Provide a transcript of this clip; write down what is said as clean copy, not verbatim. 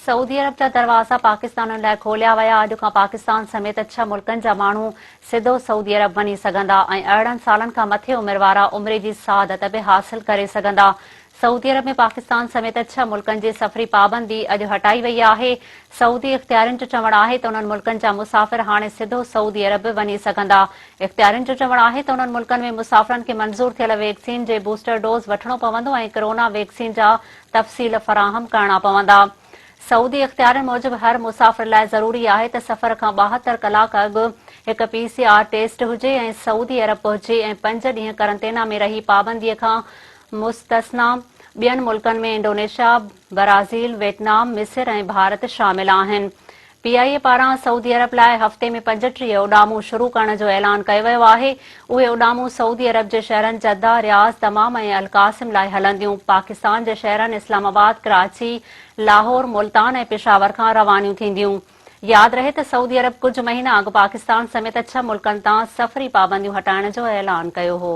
سعودي عرب جا دروازا پاڪستانين لاء کوليا ويا، اڄ کان پاڪستان سميت ڇهه ملڪن جا ماڻهو سڌو سعودي عرب وڃي سگهندا ۽ 18 سالن کان مٿي عمر وارا عمري جي سعادت به حاصل ڪري سگهندا. سعودي عرب ۾ پاڪستان سميت ڇهه ملڪن جي سفري پابندي اڄ هٽائي وئي آهي. سعودي اختيارين جو چوڻ آهي ته انهن ملڪن جا مسافر هاڻي سڌو سعودي عرب به وڃي سگهندا. اختيارين جو چوڻ آهي ته انهن ملڪن ۾ مسافرن کي منظور ٿيل ويڪسين جي بوسٽر ڊوز وٺڻو پوندو ۽ ڪرونا ويڪسين جا تفصيل فراهم ڪرڻا پوندا. سعودي اختيارين موجب هر مسافر لاء ضروري آهي ته سفر کان 72 ڪلاڪ اڳ هڪ پي سي آر ٽيسٽ هجي ۽ سعودي عرب پهچي ۽ پنج ڏينهن قرنطينه ۾ رهي پابندي کان مستثنيٰ ٻين ملڪن ۾ انڊونيشيا، برازيل، ويٽنام، مصر ۽ ڀارت شامل آهن. پي آء اي پاران سعودي عرب لاء هفتي ۾ 35 اڏامون شروع ڪرڻ جو اعلان ڪيو ويو آهي. اهي اڏامون سعودي عرب جي شهرن جده، رياض، دمام ۽ القاسم لاء هلنديون. پاڪستان جي شهرن اسلام آباد، ڪراچي، لاهور، ملتان ۽ پشاور کان روانيون ٿينديون. ياد رهي ته سعودي عرب ڪجهه مهينا اڳ پاڪستان سميت ڇهه ملڪن تان سفري پابنديون هٽائڻ جو اعلان ڪيو هو.